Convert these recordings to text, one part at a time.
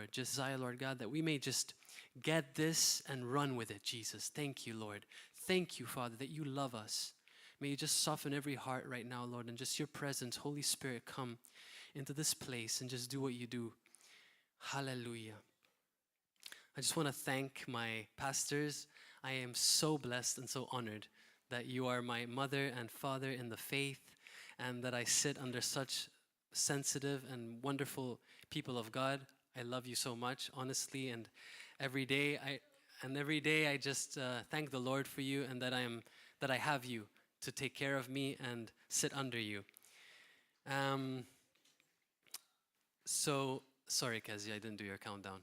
Lord. Just desire, Lord God, that we may just get this and run with it, Jesus. Thank you, Lord. Thank you, Father, that you love us. May you just soften every heart right now, Lord, and just your presence, Holy Spirit, come into this place and just do what you do. Hallelujah. I just want to thank my pastors. I am so blessed and so honored that you are my mother and father in the faith, and that I sit under such sensitive and wonderful people of God. I love you so much, honestly, and every day I just thank the Lord for you, and that I have you to take care of me and sit under you. So sorry, Kezia, I didn't do your countdown.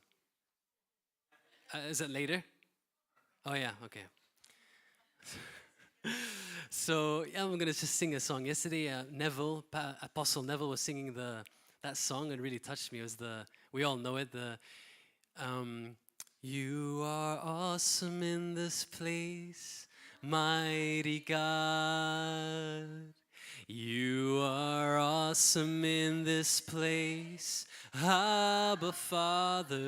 Is it later? Oh yeah, okay. So yeah, I'm gonna just sing a song. Yesterday, Apostle Neville was singing that song. It really touched me. It was we all know it. You are awesome in this place, mighty God. You are awesome in this place, Abba Father.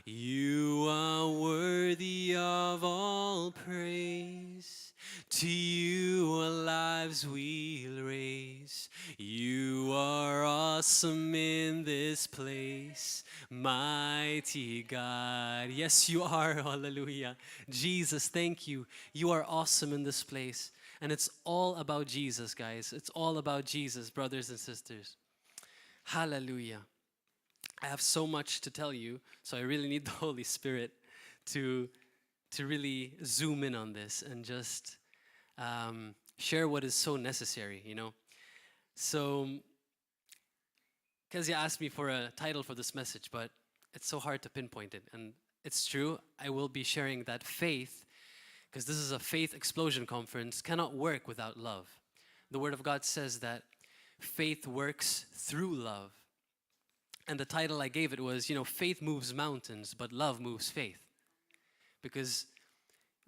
You are worthy of all praise. To you our lives we'll raise. You are awesome in this place, mighty God. Yes, you are. Hallelujah. Jesus, thank you. You are awesome in this place. And it's all about Jesus, guys. It's all about Jesus, brothers and sisters. Hallelujah. I have so much to tell you, so I really need the Holy Spirit to really zoom in on this and just share what is so necessary, you know. So, Kezia asked me for a title for this message, but it's so hard to pinpoint it. And it's true, I will be sharing that faith, because this is a faith explosion conference, cannot work without love. The Word of God says that faith works through love. And the title I gave it was, faith moves mountains, but love moves faith. Because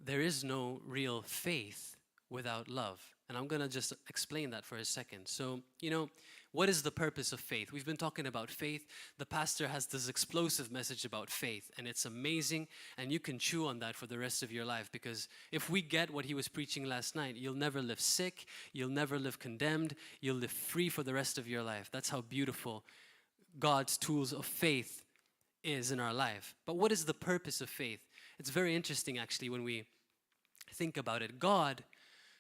there is no real faith without love. And I'm going to just explain that for a second. So, what is the purpose of faith? We've been talking about faith. The pastor has this explosive message about faith, and it's amazing, and you can chew on that for the rest of your life, because if we get what he was preaching last night, you'll never live sick, you'll never live condemned, you'll live free for the rest of your life. That's how beautiful God's tools of faith is in our life. But what is the purpose of faith? It's very interesting, actually, when we think about it. God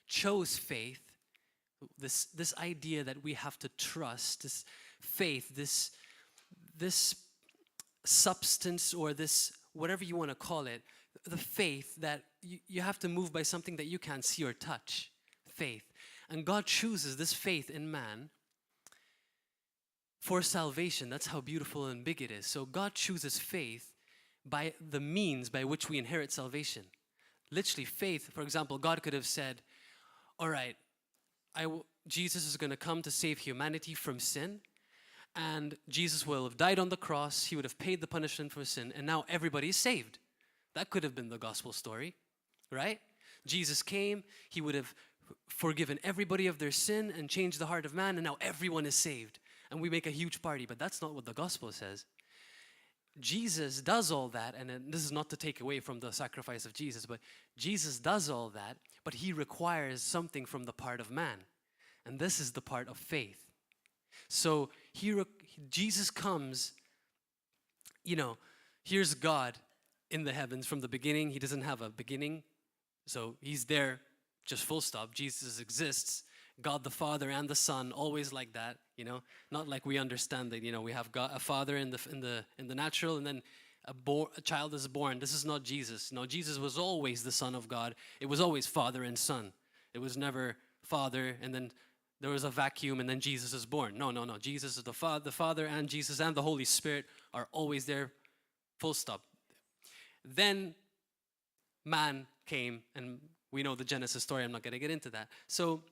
chose faith, this idea that we have to trust, this faith, this substance, or this, whatever you want to call it, the faith that you have to move by something that you can't see or touch, faith. And God chooses this faith in man for salvation. That's how beautiful and big it is. So God chooses faith by the means by which we inherit salvation. Literally, faith, for example, God could have said, all right, Jesus is going to come to save humanity from sin, and Jesus will have died on the cross, he would have paid the punishment for sin, and now everybody is saved. That could have been the gospel story, right? Jesus came, he would have forgiven everybody of their sin and changed the heart of man, and now everyone is saved. And we make a huge party, but that's not what the gospel says. Jesus does all that, and this is not to take away from the sacrifice of Jesus, but Jesus does all that, but he requires something from the part of man. And this is the part of faith. So Jesus comes, here's God in the heavens from the beginning. He doesn't have a beginning, so he's there, just full stop. Jesus exists. God the Father and the Son, always like that, not like we understand that, we have God, a father in the natural, and then a child is born. This is not Jesus. No, Jesus was always the Son of God. It was always Father and Son. It was never Father and then there was a vacuum and then Jesus is born. No. Jesus is the Father and Jesus and the Holy Spirit are always there, full stop. Then man came, and we know the Genesis story. I'm not going to get into that. So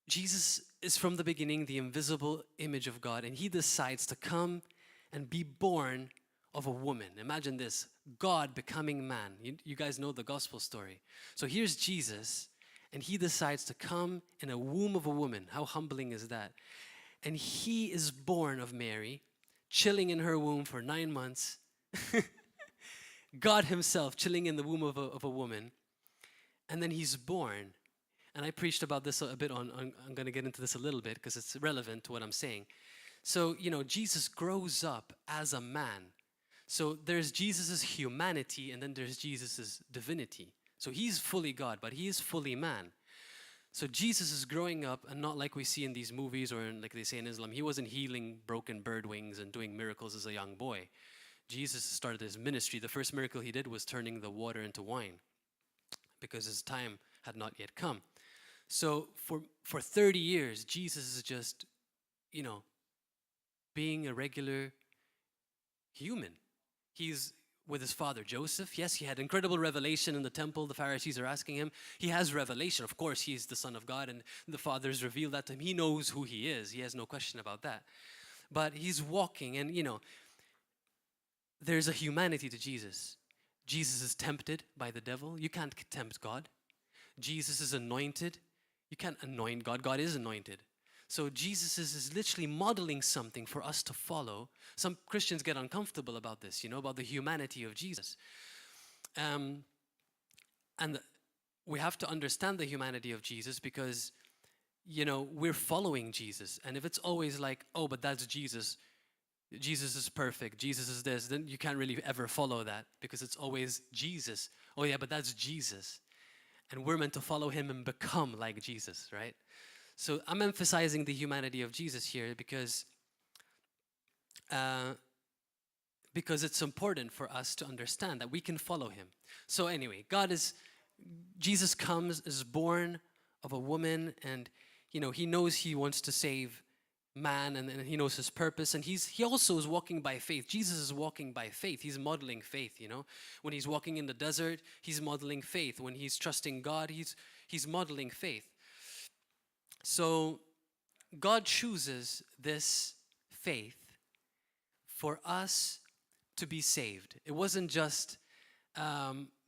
Jesus is from the beginning the invisible image of God, and he decides to come and be born of a woman. Imagine this, God becoming man. You guys know the gospel story. So here's Jesus, and he decides to come in a womb of a woman. How humbling is that? And he is born of Mary, chilling in her womb for 9 months. God himself chilling in the womb of a woman. And then he's born. And I preached about this a bit I'm going to get into this a little bit because it's relevant to what I'm saying. So, Jesus grows up as a man. So there's Jesus' humanity and then there's Jesus' divinity. So he's fully God, but he is fully man. So Jesus is growing up, and not like we see in these movies or like they say in Islam. He wasn't healing broken bird wings and doing miracles as a young boy. Jesus started his ministry. The first miracle he did was turning the water into wine because his time had not yet come. So for 30 years, Jesus is just, being a regular human. He's with his father Joseph. Yes, he had incredible revelation in the temple. The Pharisees are asking him. He has revelation. Of course, he's the Son of God, and the Father's revealed that to him. He knows who he is. He has no question about that. But he's walking, and there's a humanity to Jesus. Jesus is tempted by the devil. You can't tempt God. Jesus is anointed. You can't anoint God. God is anointed. So Jesus is literally modeling something for us to follow. Some Christians get uncomfortable about this, about the humanity of Jesus. And we have to understand the humanity of Jesus because, we're following Jesus. And if it's always like, oh, but that's Jesus, Jesus is perfect, Jesus is this, then you can't really ever follow that because it's always Jesus. Oh yeah, but that's Jesus. And we're meant to follow him and become like Jesus, right? So I'm emphasizing the humanity of Jesus here because it's important for us to understand that we can follow him. So anyway, Jesus comes, is born of a woman, and he knows he wants to save man, and he knows his purpose, and he also is walking by faith. Jesus is walking by faith. He's modeling faith, When he's walking in the desert, he's modeling faith. When he's trusting God, he's modeling faith. So God chooses this faith for us to be saved. It wasn't just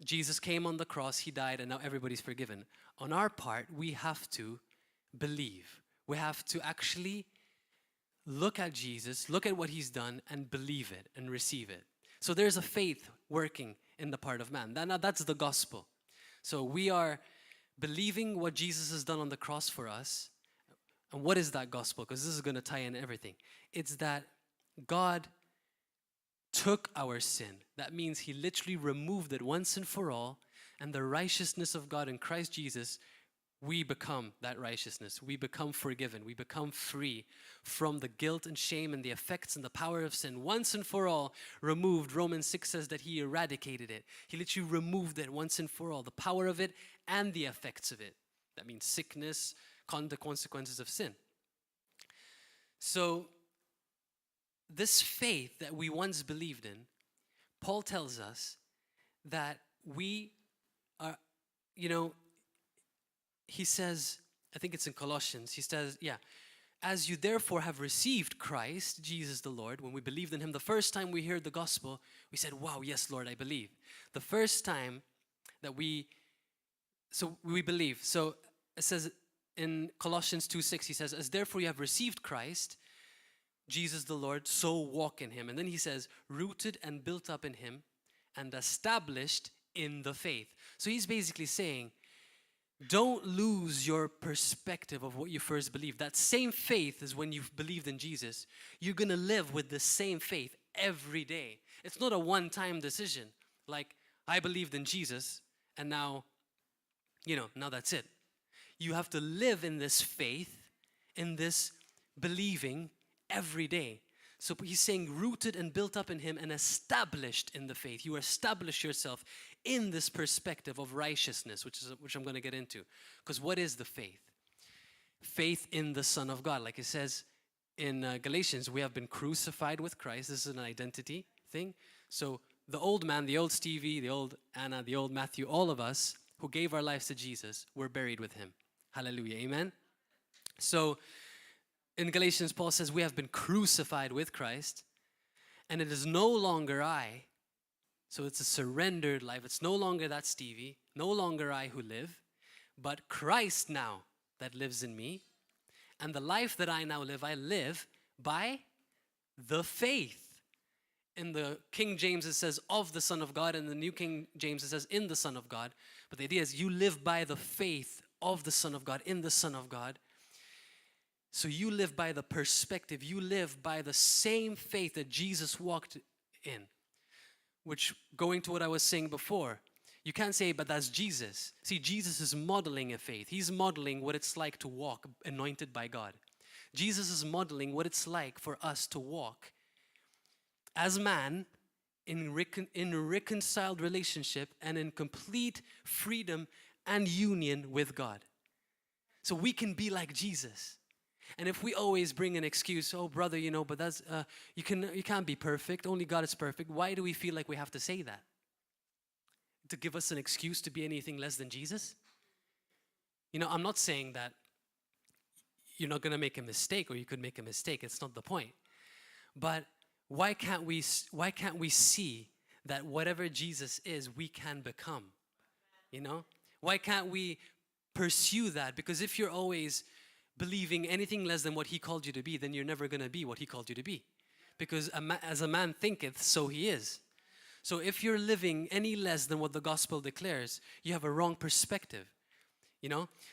Jesus came on the cross, he died, and now everybody's forgiven. On our part, we have to believe. We have to actually look at Jesus, look at what he's done, and believe it and receive it. So there's a faith working in the part of man. That's the gospel. So we are believing what Jesus has done on the cross for us. And what is that gospel? Because this is going to tie in everything. It's that God took our sin. That means he literally removed it once and for all. And the righteousness of God in Christ Jesus, we become that righteousness. We become forgiven. We become free from the guilt and shame and the effects and the power of sin. Once and for all removed. Romans 6 says that he eradicated it. He literally removed it once and for all. The power of it and the effects of it. That means sickness, the consequences of sin. So this faith that we once believed in, Paul tells us that we are, he says, I think it's in Colossians, he says, as you therefore have received Christ, Jesus the Lord, when we believed in him, the first time we heard the gospel, we said, wow, yes, Lord, I believe. The first time that we believe. So it says in Colossians 2:6, he says, as therefore you have received Christ, Jesus the Lord, so walk in him. And then he says, rooted and built up in him and established in the faith. So he's basically saying, don't lose your perspective of what you first believed. That same faith is when you've believed in Jesus. You're going to live with the same faith every day. It's not a one-time decision. Like, I believed in Jesus, and now that's it. You have to live in this faith, in this believing every day. So he's saying rooted and built up in him and established in the faith. You establish yourself in this perspective of righteousness, which I'm going to get into. Because what is the faith? Faith in the Son of God. Like it says in Galatians, we have been crucified with Christ. This is an identity thing. So the old man, the old Stevey, the old Anna, the old Matthew, all of us who gave our lives to Jesus, were buried with him. Hallelujah. Amen. So in Galatians, Paul says we have been crucified with Christ, and it is no longer I. So it's a surrendered life. It's no longer that Stevey, no longer I who live, but Christ now that lives in me. And the life that I now live, I live by the faith. In the King James it says of the Son of God, in the New King James it says in the Son of God. But the idea is you live by the faith of the Son of God, in the Son of God. So you live by the perspective, you live by the same faith that Jesus walked in. Which, going to what I was saying before, you can't say, but that's Jesus. See, Jesus is modeling a faith. He's modeling what it's like to walk anointed by God. Jesus is modeling what it's like for us to walk as man in reconciled relationship and in complete freedom and union with God. So we can be like Jesus. And if we always bring an excuse, oh brother, but that's you can't be perfect. Only God is perfect. Why do we feel like we have to say that? To give us an excuse to be anything less than Jesus? I'm not saying that you're not going to make a mistake, or you could make a mistake. It's not the point. But why can't we see that whatever Jesus is, we can become? Why can't we pursue that? Because if you're always believing anything less than what he called you to be, then you're never going to be what he called you to be. Because as a man thinketh, so he is. So if you're living any less than what the gospel declares, you have a wrong perspective.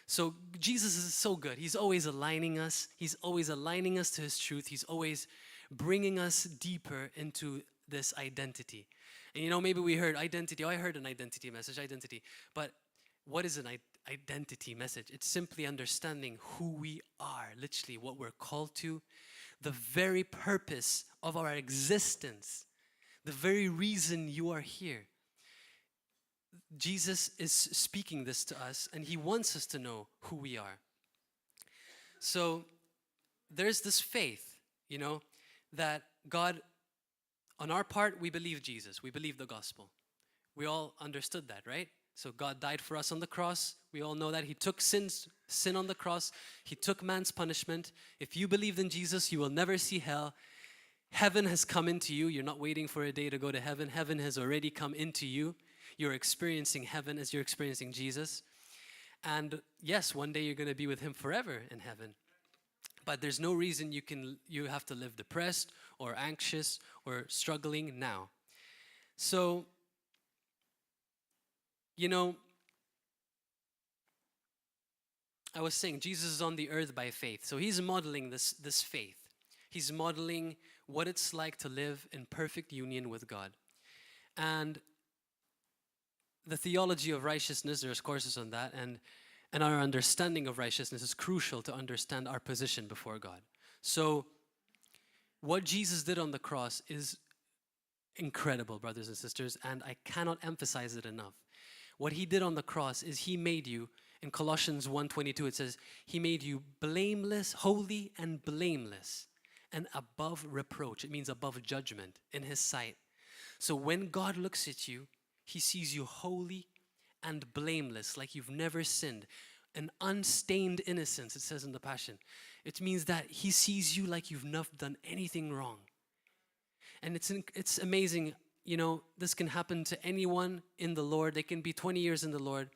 So Jesus is so good. He's always aligning us. He's always aligning us to his truth. He's always bringing us deeper into this identity. And maybe we heard identity. Oh, I heard an identity message, identity. But what is an identity message? It's simply understanding who we are, literally what we're called to, the very purpose of our existence, the very reason you are here. Jesus is speaking this to us, and he wants us to know who we are. So there's this faith, that God, on our part, we believe Jesus. We believe the gospel. We all understood that, right? So God died for us on the cross. We all know that. He took sin on the cross. He took man's punishment. If you believed in Jesus, you will never see hell. Heaven has come into you. You're not waiting for a day to go to heaven. Heaven has already come into you. You're experiencing heaven as you're experiencing Jesus. And yes, one day you're going to be with him forever in heaven. But there's no reason you have to live depressed or anxious or struggling now. So, I was saying Jesus is on the earth by faith. So he's modeling this faith. He's modeling what it's like to live in perfect union with God. And the theology of righteousness, there's courses on that, and our understanding of righteousness is crucial to understand our position before God. So what Jesus did on the cross is incredible, brothers and sisters, and I cannot emphasize it enough. What he did on the cross is he made you, in Colossians 1:22 it says, he made you blameless, holy and blameless, and above reproach. It means above judgment in his sight. So when God looks at you, he sees you holy and blameless, like you've never sinned. An unstained innocence, it says in the Passion. It means that he sees you like you've not done anything wrong. And it's amazing, this can happen to anyone in the Lord. They can be 20 years in the Lord.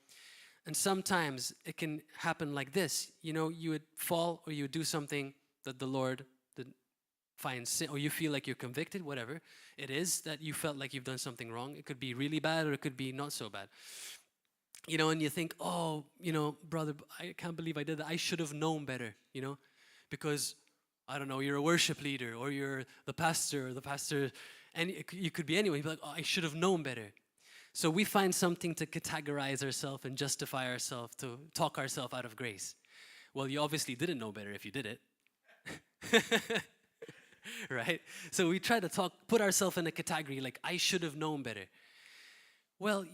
And sometimes it can happen like this. You would fall or you would do something that the Lord finds sin, or you feel like you're convicted, whatever it is, that you felt like you've done something wrong. It could be really bad or it could be not so bad. And you think, oh, brother, I can't believe I did that. I should have known better, because, I don't know, you're a worship leader or you're the pastor, and you could be anyone. You'd be like, oh, I should have known better. So we find something to categorize ourselves and justify ourselves, to talk ourselves out of grace. Well, you obviously didn't know better if you did it. Right? So we try to put ourselves in a category like, I should have known better. Well,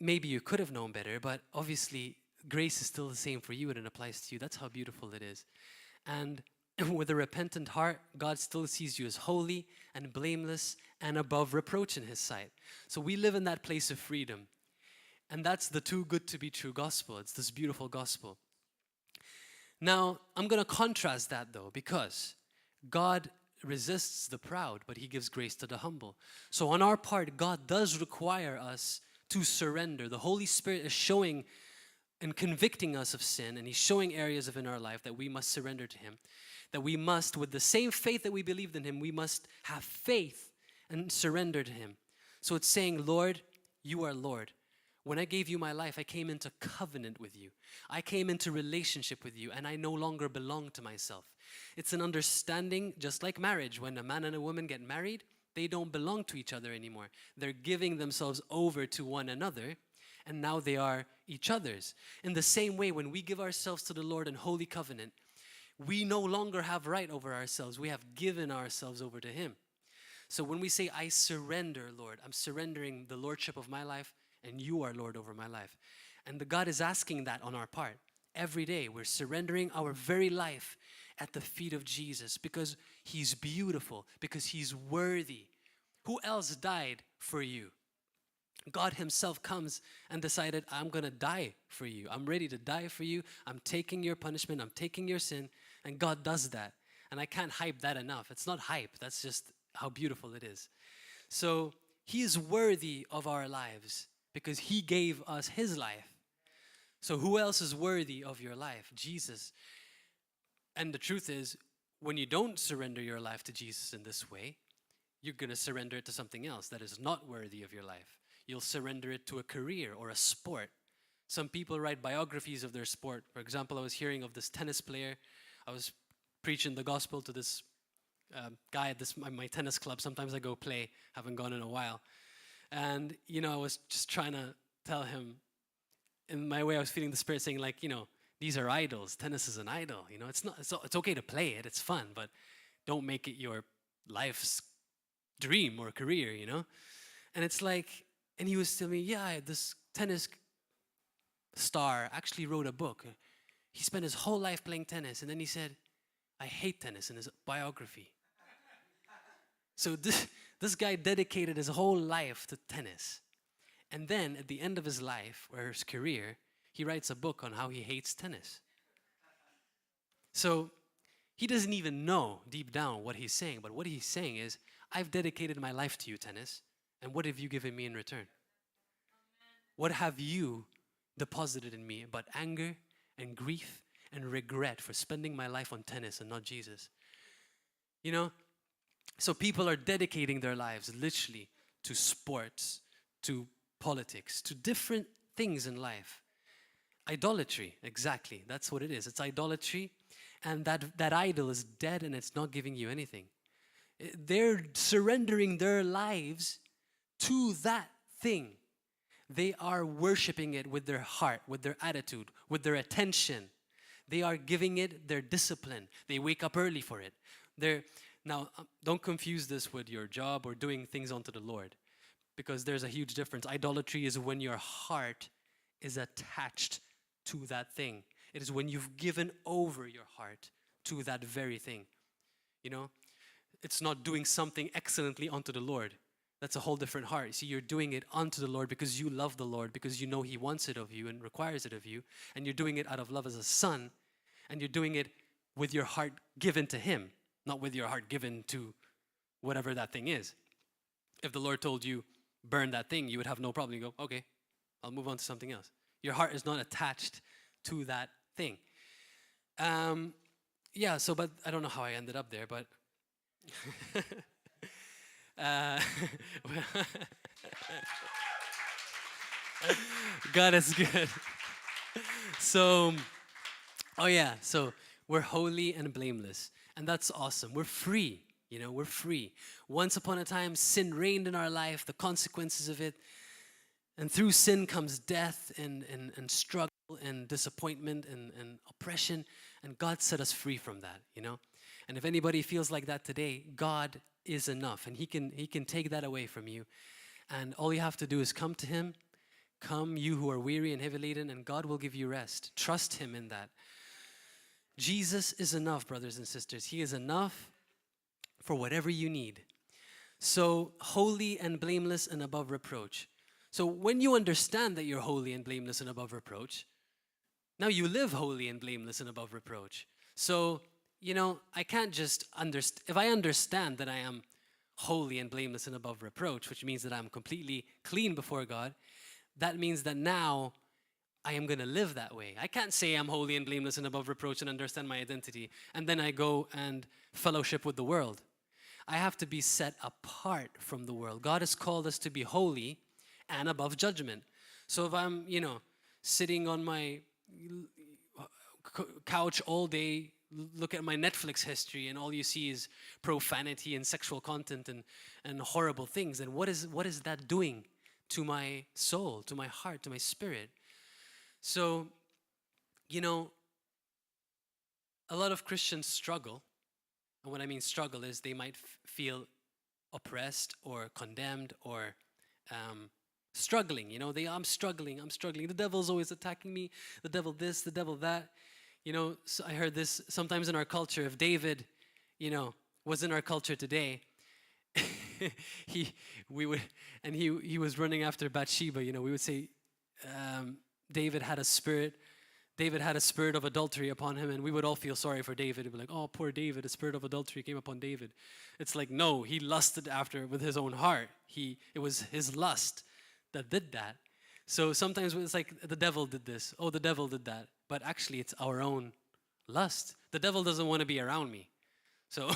maybe you could have known better, but obviously grace is still the same for you and it applies to you. That's how beautiful it is. And with a repentant heart, God still sees you as holy and blameless and above reproach in his sight. So we live in that place of freedom. And that's the too good to be true gospel. It's this beautiful gospel. Now, I'm going to contrast that though, because God resists the proud, but he gives grace to the humble. So on our part, God does require us to surrender. The Holy Spirit is showing and convicting us of sin, and he's showing areas of in our life that we must surrender to him, that we must, with the same faith that we believed in him, we must have faith and surrender to him. So it's saying, Lord, you are Lord. When I gave you my life, I came into covenant with you. I came into relationship with you, and I no longer belong to myself. It's an understanding, just like marriage. When a man and a woman get married, they don't belong to each other anymore. They're giving themselves over to one another, and now they are each other's. In the same way, when we give ourselves to the Lord in holy covenant, we no longer have right over ourselves. We have given ourselves over to him. So when we say, I surrender, Lord, I'm surrendering the lordship of my life, and you are Lord over my life. And the God is asking that on our part. Every day, we're surrendering our very life at the feet of Jesus because he's beautiful, because he's worthy. Who else died for you? God himself comes and decided, I'm going to die for you. I'm ready to die for you. I'm taking your punishment. I'm taking your sin. And God does that. And I can't hype that enough. It's not hype. That's just how beautiful it is. So he is worthy of our lives because he gave us his life. So who else is worthy of your life? Jesus. And the truth is, when you don't surrender your life to Jesus in this way, you're going to surrender it to something else that is not worthy of your life. You'll surrender it to a career or a sport. Some people write biographies of their sport. For example, I was hearing of this tennis player. I was preaching the gospel to this guy at my tennis club. Sometimes I go play, haven't gone in a while. And, I was just trying to tell him, in my way, I was feeling the Spirit saying, like, these are idols. Tennis is an idol. It's okay to play it. It's fun, but don't make it your life's dream or career, And it's like, and he was telling me, yeah, this tennis star actually wrote a book. He spent his whole life playing tennis, and then he said, I hate tennis in his biography. So this guy dedicated his whole life to tennis. And then at the end of his life, or his career, he writes a book on how he hates tennis. So he doesn't even know deep down what he's saying, but what he's saying is, I've dedicated my life to you, tennis, and what have you given me in return? What have you deposited in me but anger and grief and regret for spending my life on tennis and not Jesus? So people are dedicating their lives literally to sports, to politics, to different things in life. Idolatry, exactly. That's what it is. It's idolatry, and that idol is dead and it's not giving you anything. They're surrendering their lives to that thing. They are worshiping it with their heart, with their attitude, with their attention. They are giving it their discipline. They wake up early for it. Now, don't confuse this with your job or doing things unto the Lord, because there's a huge difference. Idolatry is when your heart is attached to that thing. It is when you've given over your heart to that very thing. It's not doing something excellently unto the Lord. That's a whole different heart. See, you're doing it unto the Lord because you love the Lord, because you know he wants it of you and requires it of you, and you're doing it out of love as a son, and you're doing it with your heart given to him, not with your heart given to whatever that thing is. If the Lord told you, burn that thing, you would have no problem. You go, okay, I'll move on to something else. Your heart is not attached to that thing. But I don't know how I ended up there, but God is good. So we're holy and blameless, and that's awesome. We're free, we're free. Once upon a time, sin reigned in our life, the consequences of it, and through sin comes death and struggle and disappointment and oppression, and God set us free from that, And if anybody feels like that today, God is enough, and he can take that away from you. And all you have to do is come to him. Come, you who are weary and heavy laden, and God will give you rest. Trust him in that. Jesus is enough, brothers and sisters. He is enough for whatever you need. So, holy and blameless and above reproach. So when you understand that you're holy and blameless and above reproach, now you live holy and blameless and above reproach. So, I can't just if I understand that I am holy and blameless and above reproach, which means that I'm completely clean before God, that means that now I am going to live that way. I can't say I'm holy and blameless and above reproach and understand my identity, and then I go and fellowship with the world. I have to be set apart from the world. God has called us to be holy and above judgment. So if I'm, sitting on my couch all day, look at my Netflix history, and all you see is profanity and sexual content and horrible things, then what is that doing to my soul, to my heart, to my spirit? So, a lot of Christians struggle. And what I mean struggle is they might feel oppressed or condemned or struggling. I'm struggling. The devil's always attacking me. The devil this, the devil that. So I heard this sometimes in our culture. If David, was in our culture today, he was running after Bathsheba. We would say David had a spirit of adultery upon him, and we would all feel sorry for David. We'd be like, oh, poor David, a spirit of adultery came upon David. It's like, no, he lusted after with his own heart. It was his lust that did that. So sometimes it's like the devil did this. Oh, the devil did that. But actually, it's our own lust. The devil doesn't want to be around me. So,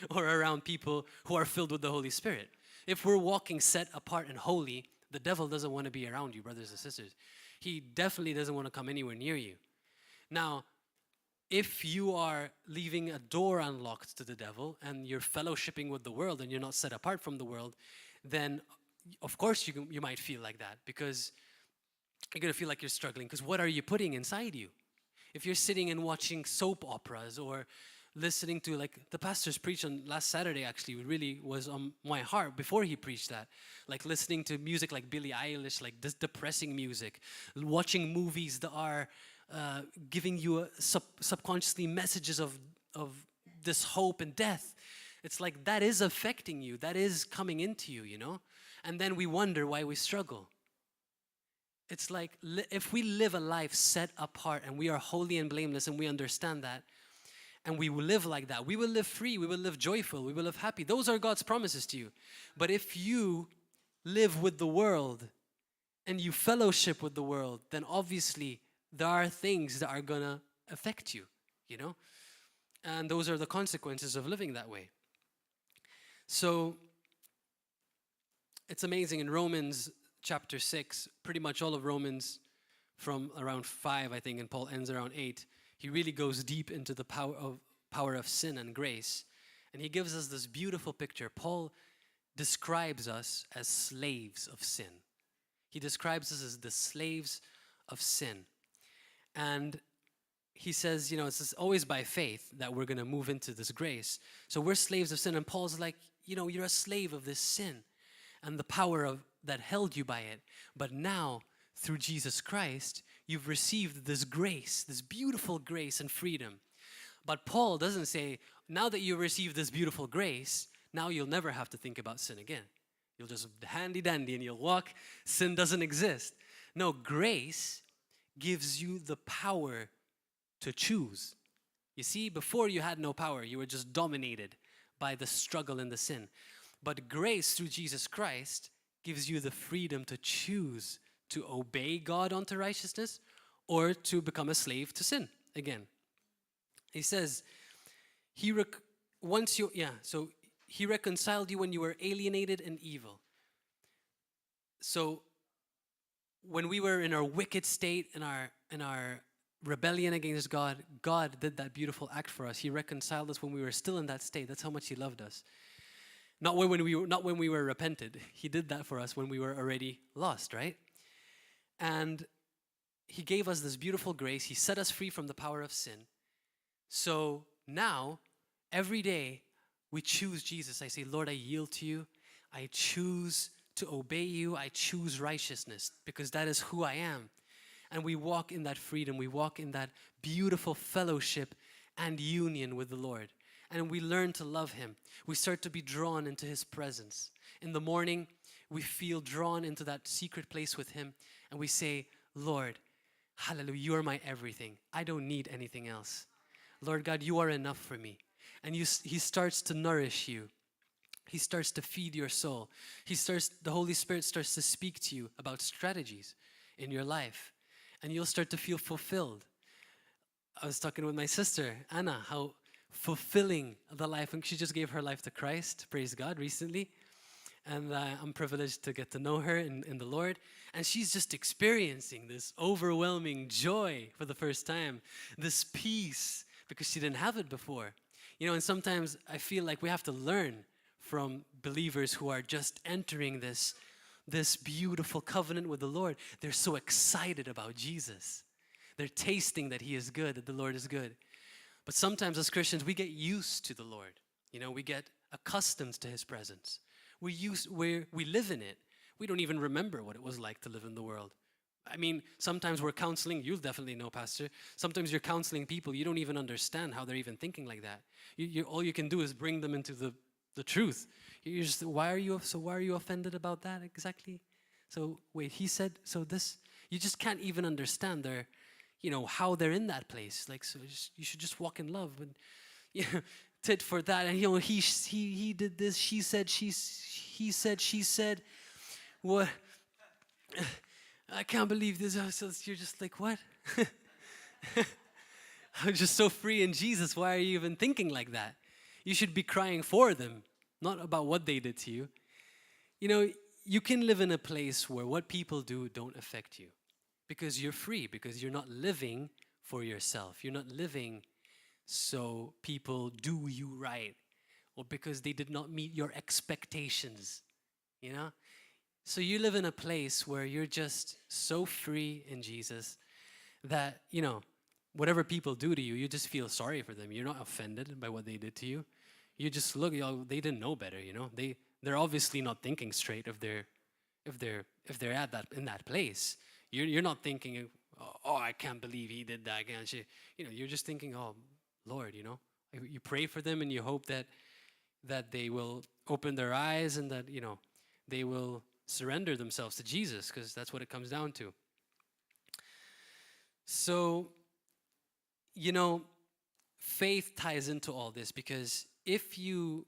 or around people who are filled with the Holy Spirit. If we're walking set apart and holy, the devil doesn't want to be around you, brothers and sisters. He definitely doesn't want to come anywhere near you. Now, if you are leaving a door unlocked to the devil and you're fellowshipping with the world and you're not set apart from the world, then of course you might feel like that, because you're going to feel like you're struggling, because what are you putting inside you? If you're sitting and watching soap operas or listening to, like the pastor's preach on last Saturday, actually really was on my heart before he preached that, like listening to music like Billie Eilish, like this depressing music, watching movies that are giving you subconsciously messages of this hope and death. It's like that is affecting you, that is coming into you, and then we wonder why we struggle. It's like if we live a life set apart and we are holy and blameless and we understand that, and we will live like that, we will live free, we will live joyful, we will live happy. Those are God's promises to you. But if you live with the world and you fellowship with the world, then obviously there are things that are going to affect you, And those are the consequences of living that way. So it's amazing in Romans chapter 6, pretty much all of Romans from around 5, I think, and Paul ends around 8. He really goes deep into the power of sin and grace. And he gives us this beautiful picture. Paul describes us as slaves of sin. He describes us as the slaves of sin. And he says, it's always by faith that we're going to move into this grace. So we're slaves of sin. And Paul's like, you're a slave of this sin and the power that held you by it. But now, through Jesus Christ, you've received this grace, this beautiful grace and freedom. But Paul doesn't say, now that you receive this beautiful grace, now you'll never have to think about sin again. You'll just handy-dandy and you'll walk. Sin doesn't exist. No, grace gives you the power to choose. You see, before you had no power. You were just dominated by the struggle and the sin. But grace through Jesus Christ gives you the freedom to choose to obey God unto righteousness or to become a slave to sin again. He says, He reconciled you when you were alienated and evil. So when we were in our wicked state, in our rebellion against God, God did that beautiful act for us. He reconciled us when we were still in that state. That's how much He loved us. Not when we were repented. He did that for us when we were already lost, right? And He gave us this beautiful grace. He set us free from the power of sin. So now, every day, we choose Jesus. I say, Lord, I yield to you. I choose to obey you. I choose righteousness because that is who I am. And we walk in that freedom. We walk in that beautiful fellowship and union with the Lord. And we learn to love Him. We start to be drawn into His presence. In the morning, we feel drawn into that secret place with Him. And we say, Lord, hallelujah, you are my everything. I don't need anything else. Lord God, you are enough for me. And He starts to nourish you. He starts to feed your soul. The Holy Spirit starts to speak to you about strategies in your life. and you'll start to feel fulfilled. I was talking with my sister, Anna, how fulfilling the life, and she just gave her life to Christ, praise God, recently. And I'm privileged to get to know her in the Lord. And she's just experiencing this overwhelming joy for the first time, this peace, because she didn't have it before. You know, and sometimes I feel like we have to learn from believers who are just entering this beautiful covenant with the Lord. They're so excited about Jesus. They're tasting that he is good, that the Lord is good. But sometimes as Christians, we get used to the Lord. You know, we get accustomed to his presence. We live in it. We don't even remember what it was like to live in the world. I mean, sometimes we're counseling, you'll definitely know, Pastor. Sometimes you're counseling people, you don't even understand how they're even thinking like that. All you can do is bring them into the truth. You're just, why are you offended about that exactly? So wait, he said, so this, you just can't even understand their, you know, how they're in that place. Like, so you should just walk in love. And, you know, tit for that, and you know, he did this, he said, she said, what? I can't believe this. So you're just like, what? I'm just so free in Jesus. Why are you even thinking like that? You should be crying for them, not about what they did to you. You know, you can live in a place where what people do don't affect you because you're free, because you're not living for yourself. You're not living so people do you right, or because they did not meet your expectations, you know? So you live in a place where you're just so free in Jesus that, you know, whatever people do to you, you just feel sorry for them. You're not offended by what they did to you. You just look, you know, they didn't know better, you know? They're obviously not thinking straight if they're at that in that place. You're not thinking, oh, I can't believe he did that. You know, you're just thinking, oh, Lord, you know, you pray for them and you hope that they will open their eyes and that, you know, they will surrender themselves to Jesus, because that's what it comes down to. So, you know, faith ties into all this, because if you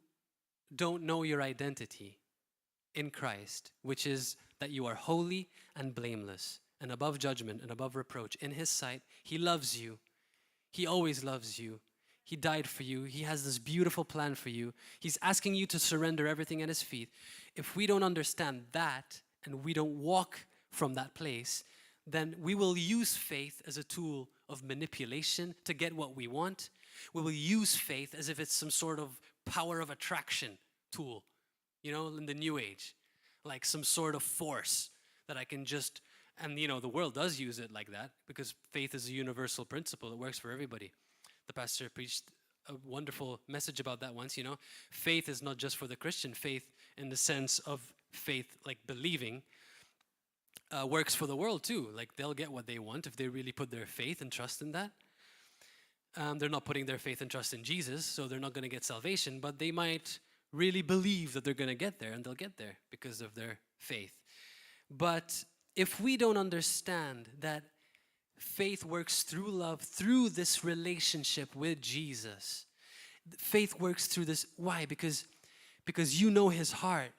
don't know your identity in Christ, which is that you are holy and blameless and above judgment and above reproach in his sight, he loves you. He always loves you. He died for you. He has this beautiful plan for you. He's asking you to surrender everything at his feet. If we don't understand that and we don't walk from that place, then we will use faith as a tool of manipulation to get what we want. We will use faith as if it's some sort of power of attraction tool, you know, in the New Age, like some sort of force that I can just, and you know, the world does use it like that because faith is a universal principle. It works for everybody. The pastor preached a wonderful message about that once, you know. Faith is not just for the Christian. Faith in the sense of faith, like believing, works for the world too. Like they'll get what they want if they really put their faith and trust in that. They're not putting their faith and trust in Jesus, so they're not going to get salvation, but they might really believe that they're going to get there, and they'll get there because of their faith. But if we don't understand that faith works through love, through this relationship with Jesus. Faith works through this. Why? Because you know his heart.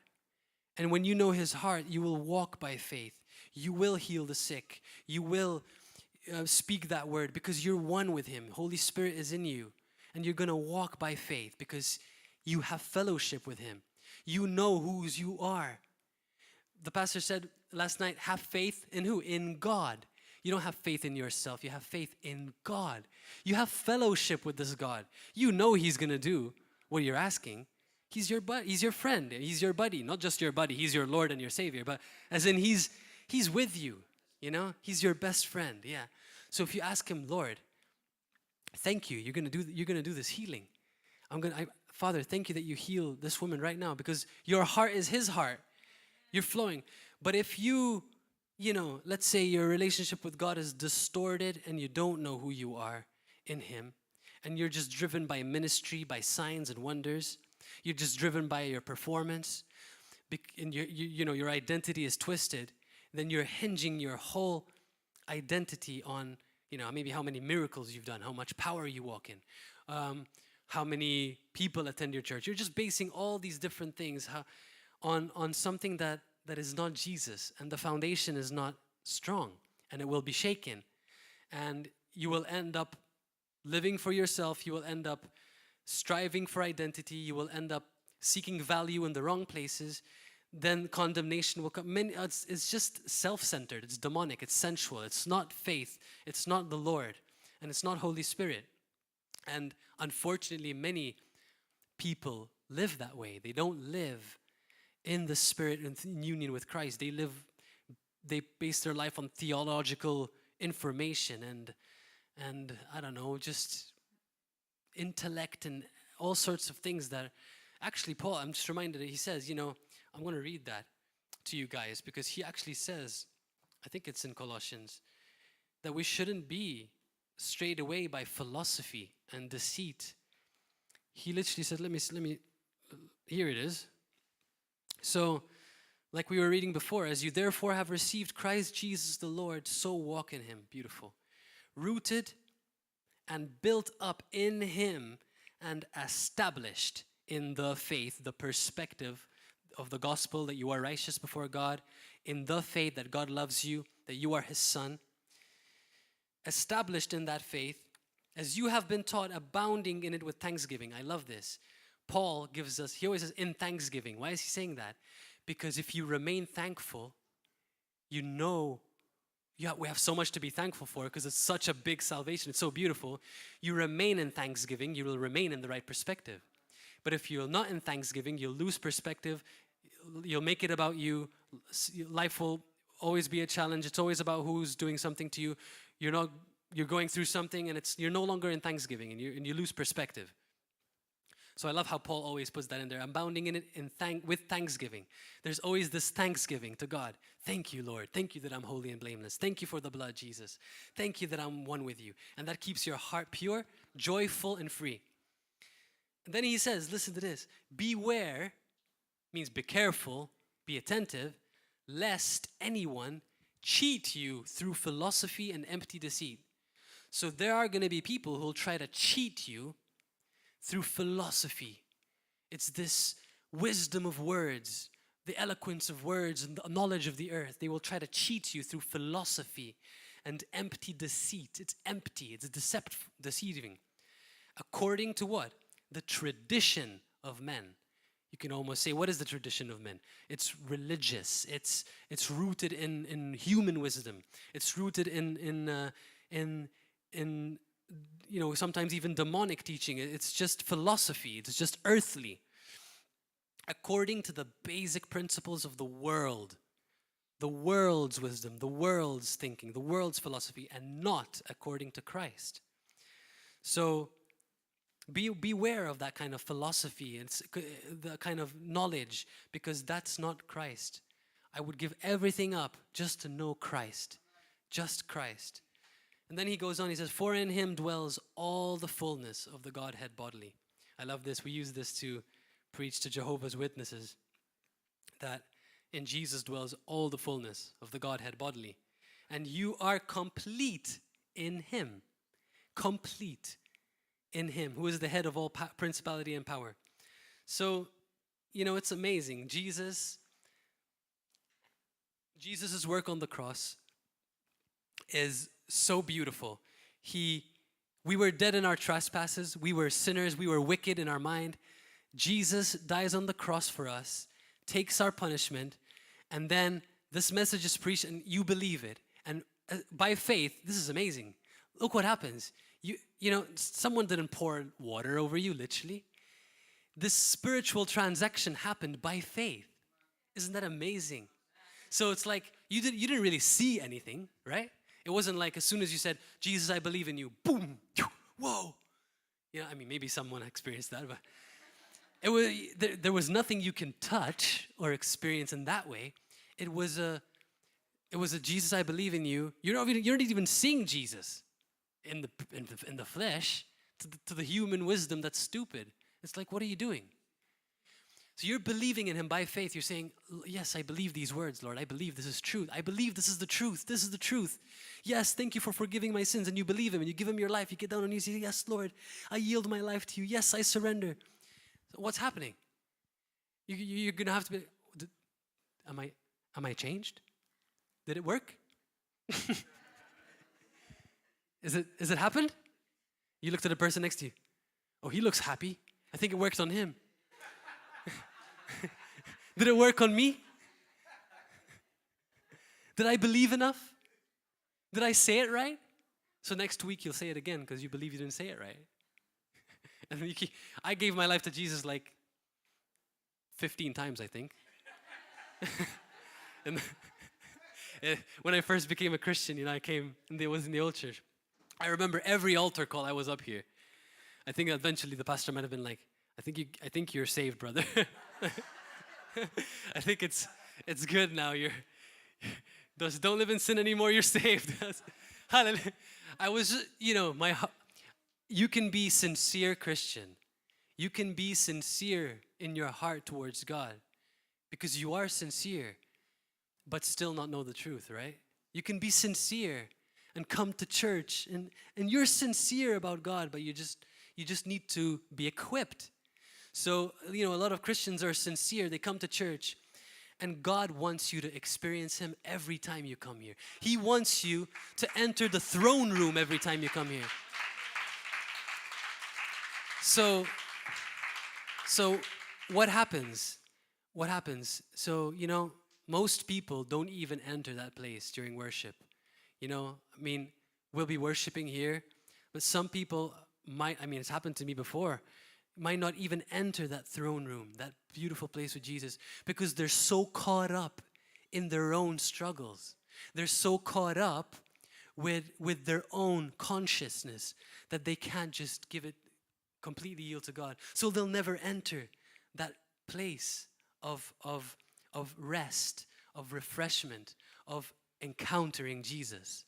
And when you know his heart, you will walk by faith. You will heal the sick. You will speak that word because you're one with him. Holy Spirit is in you. And you're going to walk by faith because you have fellowship with him. You know whose you are. The pastor said last night, have faith in who? In God. You don't have faith in yourself. You have faith in God. You have fellowship with this God. You know he's going to do what you're asking. He's your buddy. He's your friend. He's your buddy. Not just your buddy. He's your Lord and your Savior. But as in he's with you. You know? He's your best friend. Yeah. So if you ask him, Lord, thank you. You're going to do this healing. Father, thank you that you heal this woman right now because your heart is his heart. You're flowing. But if you know, let's say your relationship with God is distorted and you don't know who you are in him, and you're just driven by ministry, by signs and wonders, you're just driven by your performance, and your identity is twisted, then you're hinging your whole identity on, you know, maybe how many miracles you've done, how much power you walk in, how many people attend your church. You're just basing all these different things on something that is not Jesus, and the foundation is not strong. and it will be shaken. And you will end up living for yourself. You will end up striving for identity. You will end up seeking value in the wrong places. Then condemnation will come. It's just self-centered. It's demonic. It's sensual. It's not faith. It's not the Lord. And it's not Holy Spirit. And unfortunately, many people live that way. They don't live in the Spirit and in union with Christ. They base their life on theological information and I don't know, just intellect and all sorts of things that actually Paul, I'm just reminded that he says, I'm going to read that to you guys because he actually says, I think it's in Colossians, that we shouldn't be strayed away by philosophy and deceit. He literally said, let me, here it is. So, like we were reading before, as you therefore have received Christ Jesus the Lord, so walk in him. Beautiful. Rooted and built up in him and established in the faith, the perspective of the gospel that you are righteous before God, in the faith that God loves you, that you are his son. Established in that faith, as you have been taught, abounding in it with thanksgiving. I love this. Paul gives us, he always says, in thanksgiving. Why is he saying that? Because if you remain thankful, we have so much to be thankful for because it's such a big salvation. It's so beautiful. You remain in thanksgiving, you will remain in the right perspective. But if you're not in thanksgiving, you'll lose perspective. You'll make it about you. Life will always be a challenge. It's always about who's doing something to you. You're going through something and you're no longer in thanksgiving and you lose perspective. So I love how Paul always puts that in there. Abounding in it with thanksgiving. There's always this thanksgiving to God. Thank you, Lord. Thank you that I'm holy and blameless. Thank you for the blood, Jesus. Thank you that I'm one with you. And that keeps your heart pure, joyful, and free. And then he says, listen to this. Beware, means be careful, be attentive, lest anyone cheat you through philosophy and empty deceit. So there are going to be people who will try to cheat you through philosophy. It's this wisdom of words, the eloquence of words and the knowledge of the earth. They will try to cheat you through philosophy and empty deceit. It's empty. It's deceiving. According to what? The tradition of men. You can almost say, what is the tradition of men? It's religious. It's rooted in human wisdom. It's rooted in sometimes even demonic teaching. It's just philosophy. It's just earthly. According to the basic principles of the world, the world's wisdom, the world's thinking, the world's philosophy, and not according to Christ. So beware of that kind of philosophy and the kind of knowledge, because that's not Christ. I would give everything up just to know Christ, just Christ. And then he goes on, he says, for in him dwells all the fullness of the Godhead bodily. I love this. We use this to preach to Jehovah's Witnesses, that in Jesus dwells all the fullness of the Godhead bodily. And you are complete in him. Complete in him, who is the head of all principality and power. So, it's amazing. Jesus' work on the cross is so beautiful. We were dead in our trespasses. We were sinners. We were wicked in our mind. Jesus dies on the cross for us, takes our punishment, and then this message is preached and you believe it. And by faith, this is amazing. Look what happens. Someone didn't pour water over you, literally. This spiritual transaction happened by faith. Isn't that amazing? So it's like you didn't really see anything, right? It wasn't like as soon as you said, Jesus, I believe in you, boom, whoa. Maybe someone experienced that, but there was nothing you can touch or experience in that way. It was a Jesus, I believe in you. You're not even seeing Jesus in the flesh. To the human wisdom that's stupid. It's like, what are you doing? So you're believing in him by faith. You're saying, yes, I believe these words, Lord. I believe this is truth. I believe this is the truth. This is the truth. Yes, thank you for forgiving my sins. And you believe him and you give him your life. You get down on your knees and say, yes, Lord, I yield my life to you. Yes, I surrender. So what's happening? You're going to have to be, am I changed? Did it work? Is it happened? You looked at the person next to you. Oh, he looks happy. I think it worked on him. Did it work on me? Did I believe enough? Did I say it right? So next week you'll say it again because you believe you didn't say it right. And then I gave my life to Jesus like 15 times, I think. And when I first became a Christian, I came and it was in the old church. I remember every altar call I was up here. I think eventually the pastor might have been like, I think you're saved, brother. I think it's good now. Don't live in sin anymore. You're saved. Hallelujah. I was, you can be sincere Christian. You can be sincere in your heart towards God because you are sincere, but still not know the truth, right? You can be sincere and come to church and you're sincere about God, but you just need to be equipped. So, a lot of Christians are sincere. They come to church and God wants you to experience Him every time you come here. He wants you to enter the throne room every time you come here. So what happens? So, most people don't even enter that place during worship. We'll be worshiping here, but some people it's happened to me before, might not even enter that throne room, that beautiful place with Jesus, because they're so caught up in their own struggles. They're so caught up with their own consciousness that they can't just give it completely yield to God. So they'll never enter that place of rest, of refreshment, of encountering Jesus.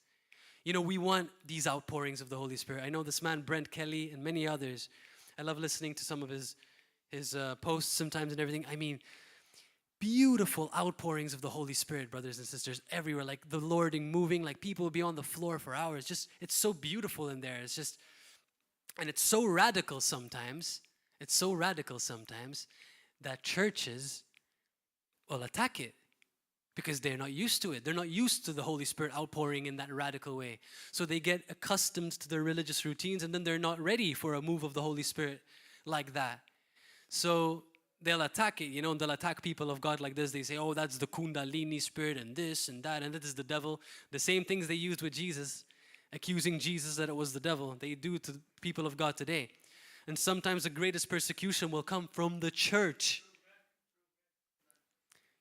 We want these outpourings of the Holy Spirit. I know this man, Brent Kelly, and many others. I love listening to some of his posts sometimes and everything. Beautiful outpourings of the Holy Spirit, brothers and sisters, everywhere. Like the Lord moving, like people will be on the floor for hours. It's so beautiful in there. And it's so radical sometimes. It's so radical sometimes that churches will attack it because they're not used to it. They're not used to the Holy Spirit outpouring in that radical way. So they get accustomed to their religious routines and then they're not ready for a move of the Holy Spirit like that. So they'll attack it, and they'll attack people of God like this. They say, oh, that's the Kundalini spirit and this and that, and that is the devil. The same things they used with Jesus, accusing Jesus that it was the devil, they do to people of God today. And sometimes the greatest persecution will come from the church.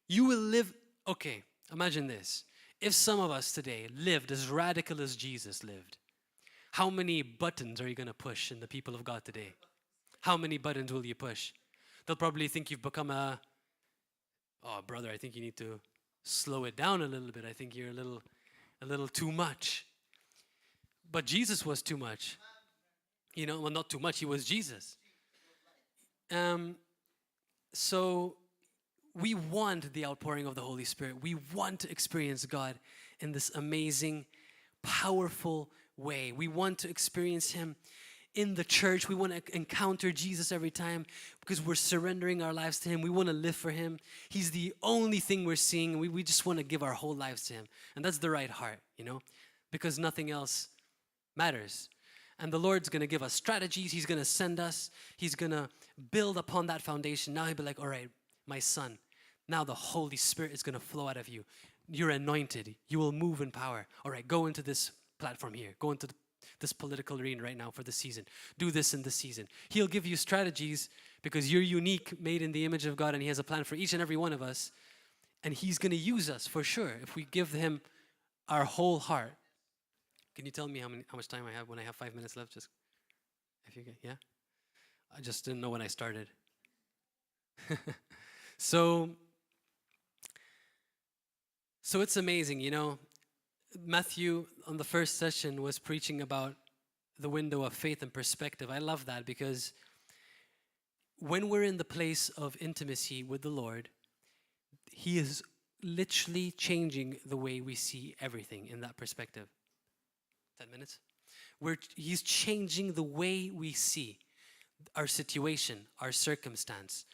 You will live, okay, imagine this. If some of us today lived as radical as Jesus lived, how many buttons are you going to push in the people of God today? How many buttons will you push? They'll probably think you've become oh, brother, I think you need to slow it down a little bit. I think you're a little too much. But Jesus was too much. Well, not too much, He was Jesus. So we want the outpouring of the Holy Spirit. We want to experience God in this amazing, powerful way. We want to experience Him in the church. We want to encounter Jesus every time because we're surrendering our lives to Him. We want to live for Him. He's the only thing we're seeing. We just want to give our whole lives to Him. And that's the right heart, because nothing else matters. And the Lord's going to give us strategies. He's going to send us. He's going to build upon that foundation. Now He'll be like, all right, my son, now the Holy Spirit is going to flow out of you. You're anointed. You will move in power. All right, go into this platform here. Go into this political arena right now for the season. Do this in this season. He'll give you strategies because you're unique, made in the image of God, and He has a plan for each and every one of us. And He's going to use us for sure if we give Him our whole heart. Can you tell me how much time I have when I have 5 minutes left? Just if you get, yeah? I just didn't know when I started. So it's amazing, Matthew on the first session was preaching about the window of faith and perspective. I love that because when we're in the place of intimacy with the Lord, He is literally changing the way we see everything in that perspective. 10 minutes? He's changing the way we see our situation, our circumstance,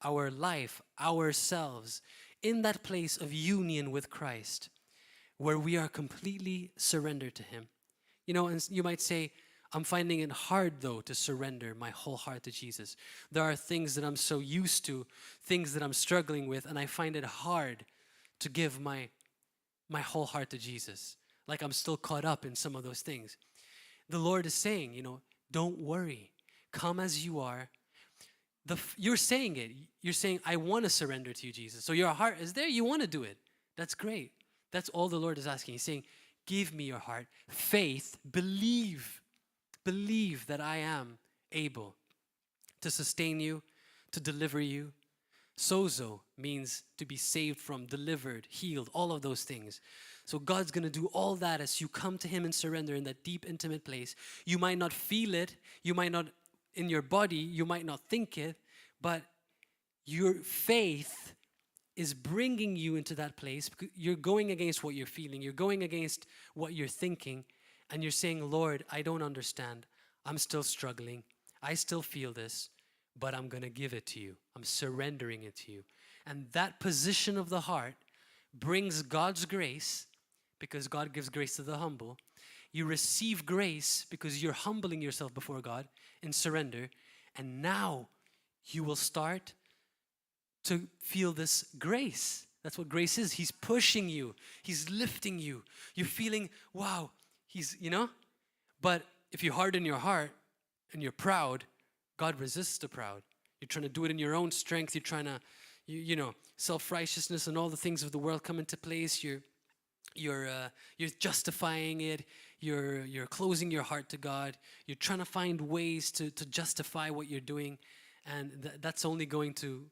our life, ourselves, in that place of union with Christ, where we are completely surrendered to Him. You know, and you might say, I'm finding it hard, though, to surrender my whole heart to Jesus. There are things that I'm so used to, things that I'm struggling with, and I find it hard to give my whole heart to Jesus. Like I'm still caught up in some of those things. The Lord is saying, you know, don't worry. Come as you are. You're saying it. You're saying, I want to surrender to you, Jesus. So your heart is there. You want to do it. That's great. That's all the Lord is asking. He's saying, give me your heart. Faith, believe. Believe that I am able to sustain you, to deliver you. Sozo means to be saved from, delivered, healed, all of those things. So God's going to do all that as you come to him and surrender in that deep, intimate place. You might not feel it. You might not, in your body, you might not think it, but your faith is bringing you into that place. You're going against what you're feeling. You're going against what you're thinking. And you're saying, Lord, I don't understand. I'm still struggling. I still feel this, but I'm going to give it to you. I'm surrendering it to you. And that position of the heart brings God's grace, because God gives grace to the humble. You receive grace because you're humbling yourself before God in surrender. And now you will start to feel this grace. That's what grace is. He's pushing you. He's lifting you. You're feeling, wow, he's, you know. But if you harden your heart and you're proud, God resists the proud. You're trying to do it in your own strength. You're trying to, you know, self-righteousness and all the things of the world come into place. You're justifying it. You're closing your heart to God. You're trying to find ways to justify what you're doing, and that's only going to,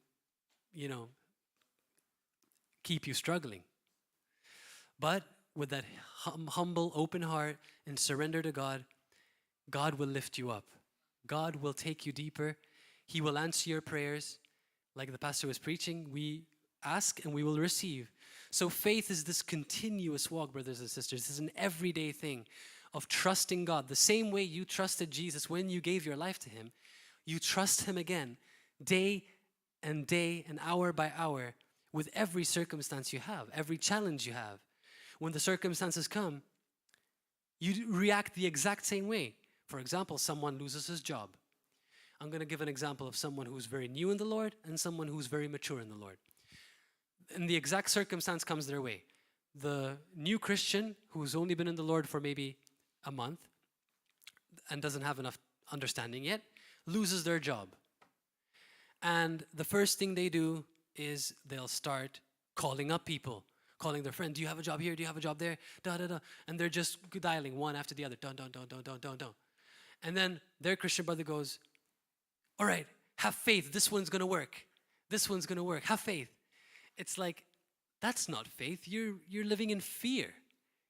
you know, keep you struggling. But with that humble, open heart and surrender to God, God will lift you up. God will take you deeper. He will answer your prayers. Like the pastor was preaching, we ask and we will receive. So faith is this continuous walk, brothers and sisters. This is an everyday thing of trusting God. The same way you trusted Jesus when you gave your life to him, you trust him again, day and hour by hour, with every circumstance you have, every challenge you have. When the circumstances come, you react the exact same way. For example, someone loses his job. I'm going to give an example of someone who's very new in the Lord and someone who's very mature in the Lord. And the exact circumstance comes their way. The new Christian who's only been in the Lord for maybe a month and doesn't have enough understanding yet loses their job. And the first thing they do is they'll start calling up people, calling their friend, do you have a job here? Do you have a job there? Da, da, da. And they're just dialing one after the other. Dun, dun, dun, dun, dun, dun, dun. And then their Christian brother goes, all right, have faith. This one's going to work. This one's going to work. Have faith. It's like, that's not faith. You're living in fear.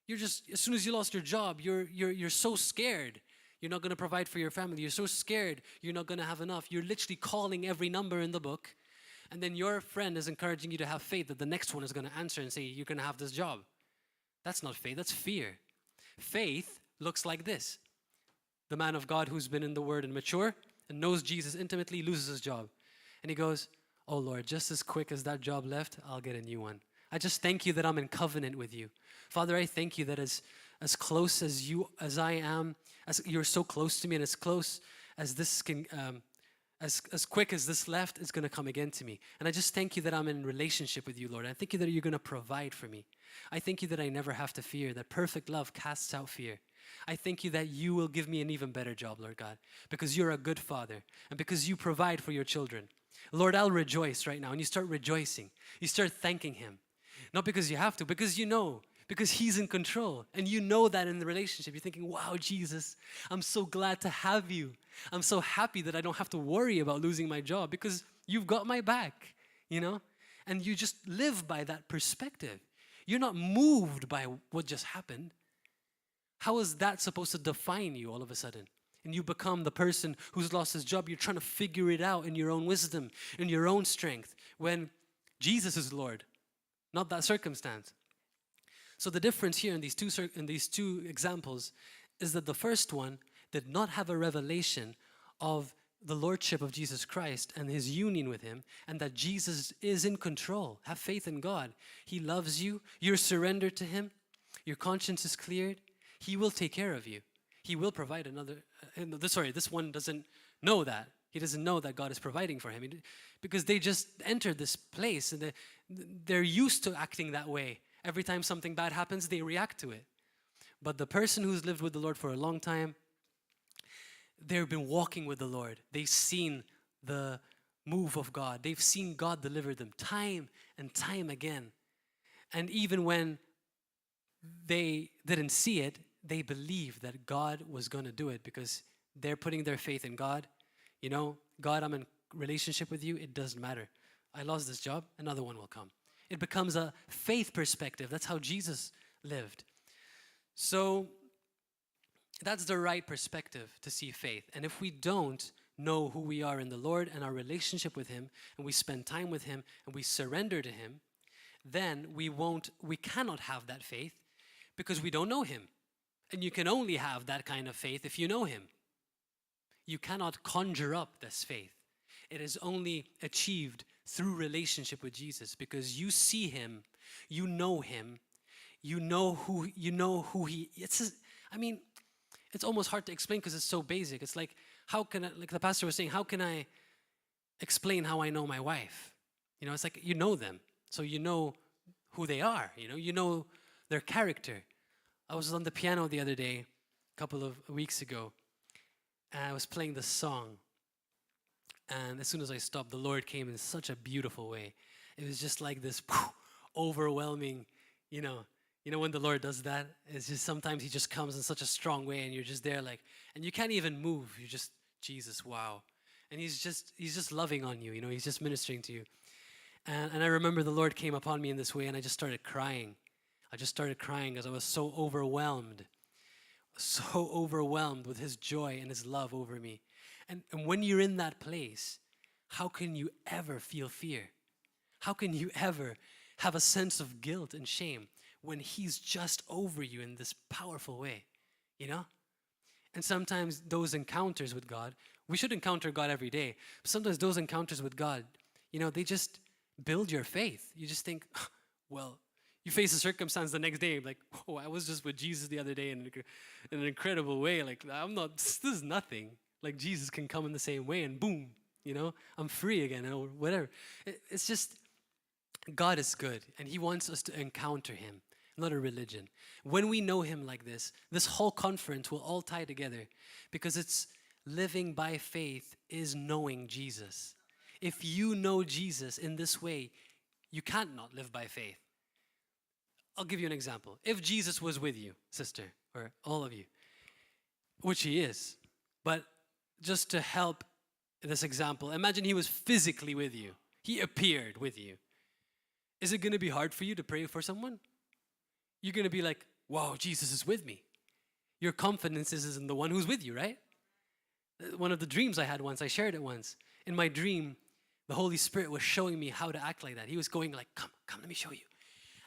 You're just, as soon as you lost your job, you're so scared. You're not going to provide for your family. You're so scared you're not going to have enough. You're literally calling every number in the book. And then your friend is encouraging you to have faith that the next one is going to answer and say, you're going to have this job. That's not faith. That's fear. Faith looks like this. The man of God who's been in the Word and mature and knows Jesus intimately loses his job. And he goes, oh Lord, just as quick as that job left, I'll get a new one. I just thank you that I'm in covenant with you. Father, I thank you that as close as I am, as you're so close to me, and as close as this can, as quick as this left is going to come again to me. And I just thank you that I'm in relationship with you, Lord. I thank you that you're going to provide for me. I thank you that I never have to fear, that perfect love casts out fear. I thank you that you will give me an even better job, Lord God, because you're a good Father and because you provide for your children. Lord, I'll rejoice right now. And you start rejoicing. You start thanking him. Not because you have to, because you know, because he's in control. And you know that in the relationship. You're thinking, wow, Jesus, I'm so glad to have you. I'm so happy that I don't have to worry about losing my job because you've got my back, you know? And you just live by that perspective. You're not moved by what just happened. How is that supposed to define you all of a sudden? And you become the person who's lost his job. You're trying to figure it out in your own wisdom, in your own strength, when Jesus is Lord, not that circumstance. So the difference here in these two examples is that the first one did not have a revelation of the lordship of Jesus Christ and his union with him, and that Jesus is in control. Have faith in God. He loves you. You're surrendered to him. Your conscience is cleared. He will take care of you. he will provide another. This one doesn't know that. He doesn't know that God is providing for him because they just entered this place and they're used to acting that way. Every time something bad happens, they react to it. But the person who's lived with the Lord for a long time, they've been walking with the Lord. They've seen the move of God. They've seen God deliver them time and time again. And even when they didn't see it, they believed that God was going to do it because they're putting their faith in God. You know, God, I'm in relationship with you. It doesn't matter. I lost this job, another one will come. It becomes a faith perspective. That's how Jesus lived. So that's the right perspective to see faith. And if we don't know who we are in the Lord and our relationship with him, and we spend time with him and we surrender to him, then we cannot have that faith because we don't know him. And you can only have that kind of faith if you know him. You cannot conjure up this faith. It is only achieved through relationship with Jesus because you see him, you know him, you know who he. It's almost hard to explain because it's so basic. It's like, how can I, like the pastor was saying, how can I explain how I know my wife? You know, it's like you know them, so you know who they are. You know their character. I was on the piano the other day, a couple of weeks ago, and I was playing this song. And as soon as I stopped, the Lord came in such a beautiful way. It was just like this overwhelming, you know when the Lord does that, it's just sometimes he just comes in such a strong way and you're just there like, and you can't even move. You're just, Jesus, wow. And he's just loving on you, he's just ministering to you. And I remember the Lord came upon me in this way and I just started crying. I just started crying because I was so overwhelmed with his joy and his love over me. And when you're in that place, how can you ever feel fear? How can you ever have a sense of guilt and shame when he's just over you in this powerful way, And sometimes those encounters with God, we should encounter God every day, but sometimes those encounters with God, they just build your faith. You just think, well, you face a circumstance the next day, like, oh, I was just with Jesus the other day in an incredible way. Like, this is nothing. Like, Jesus can come in the same way and boom, I'm free again or whatever. It's just, God is good and he wants us to encounter him, not a religion. When we know him like this whole conference will all tie together because it's living by faith is knowing Jesus. If you know Jesus in this way, you can't not live by faith. I'll give you an example. If Jesus was with you, sister, or all of you, which he is, but just to help this example, imagine he was physically with you. He appeared with you. Is it going to be hard for you to pray for someone? You're going to be like, wow, Jesus is with me. Your confidence is in the one who's with you, right? One of the dreams I had once, I shared it once. In my dream, the Holy Spirit was showing me how to act like that. He was going like, come, let me show you.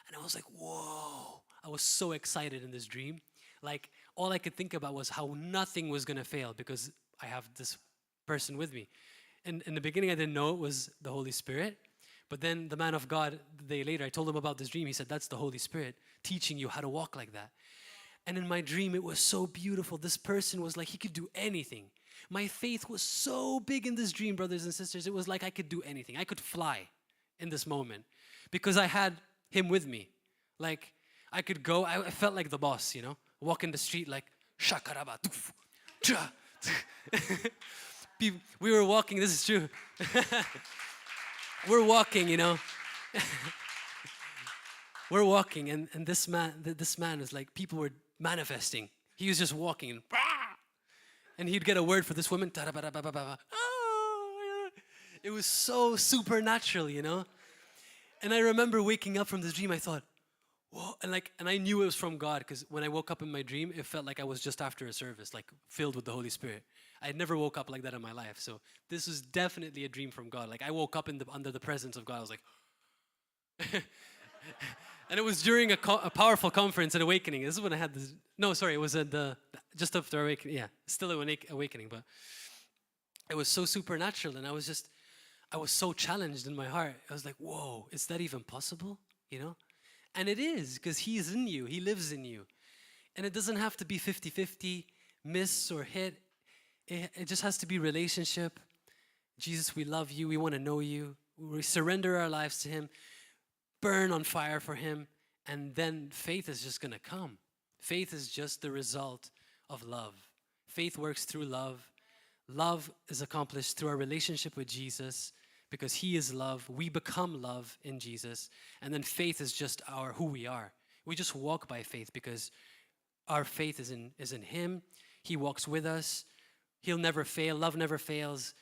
And I was like, whoa. I was so excited in this dream. Like, all I could think about was how nothing was going to fail because I have this person with me. And in the beginning, I didn't know it was the Holy Spirit. But then the man of God, the day later, I told him about this dream. He said, that's the Holy Spirit teaching you how to walk like that. And in my dream, it was so beautiful. This person was like, he could do anything. My faith was so big in this dream, brothers and sisters. It was like I could do anything. I could fly in this moment because I had him with me. Like, I could go. I felt like the boss, walk in the street like, shakaraba, tuf, cha. We were walking, this is true. We're walking, We're walking, and this man is like, people were manifesting. He was just walking, and he'd get a word for this woman. It was so supernatural, And I remember waking up from this dream, I thought, whoa, and I knew it was from God, because when I woke up in my dream, it felt like I was just after a service, like filled with the Holy Spirit. I had never woke up like that in my life, so this was definitely a dream from God. Like, I woke up under the presence of God. I was like, and it was during a powerful conference at Awakening. This is when I had this. No, sorry, it was at just after Awakening. Yeah, still Awakening, but it was so supernatural, and I was so challenged in my heart. I was like, whoa, is that even possible? And it is, because he is in you. He lives in you. And it doesn't have to be 50-50. miss or hit. It just has to be relationship. Jesus, we love you. We want to know you. We surrender our lives to him, burn on fire for him, and then faith is just going to come. Faith is just the result of love. Faith works through love. Love is accomplished through our relationship with Jesus because he is love. We become love in Jesus. And then faith is just who we are. We just walk by faith because our faith is in him. He walks with us. He'll never fail. Love never fails.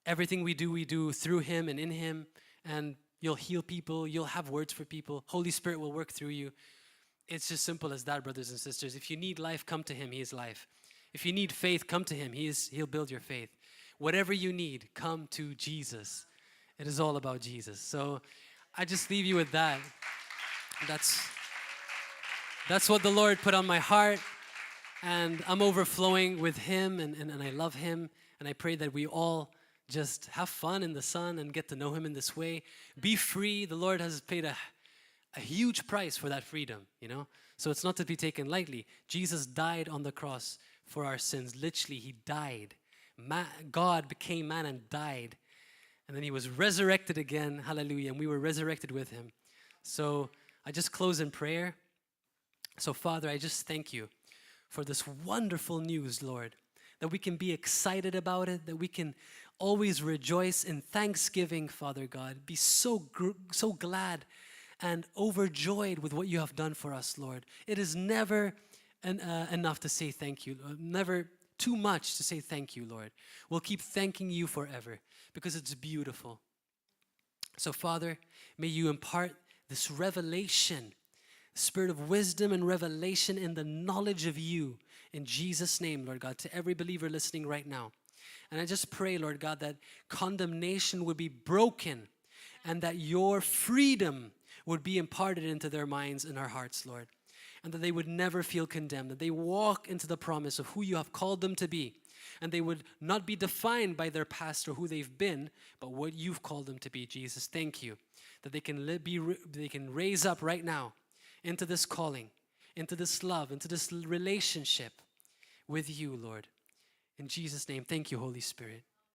Everything we do through him and in him. And you'll heal people. You'll have words for people. Holy Spirit will work through you. It's just simple as that, brothers and sisters. If you need life, come to him. He is life. If you need faith, come to him. He'll build your faith. Whatever you need, come to Jesus. It is all about Jesus. So I just leave you with that. That's what the Lord put on my heart. And I'm overflowing with him, and I love him. And I pray that we all just have fun in the sun and get to know him in this way. Be free. The Lord has paid a huge price for that freedom, you know? So it's not to be taken lightly. Jesus died on the cross for our sins. Literally, he died. God became man and died. And then he was resurrected again. Hallelujah. And we were resurrected with him. So I just close in prayer. So Father, I just thank you for this wonderful news, Lord, that we can be excited about it, that we can always rejoice in thanksgiving, Father God. Be so glad and overjoyed with what you have done for us, Lord. It is never enough to say thank you, never too much to say thank you, Lord. We'll keep thanking you forever because it's beautiful. So, Father, may you impart this revelation, spirit of wisdom and revelation in the knowledge of you, in Jesus' name, Lord God, to every believer listening right now. And I just pray, Lord God, that condemnation would be broken and that your freedom would be imparted into their minds and our hearts, Lord. And that they would never feel condemned, that they walk into the promise of who you have called them to be. And they would not be defined by their past or who they've been, but what you've called them to be, Jesus. Thank you that they can raise up right now into this calling, into this love, into this relationship with you, Lord. In Jesus' name, thank you, Holy Spirit.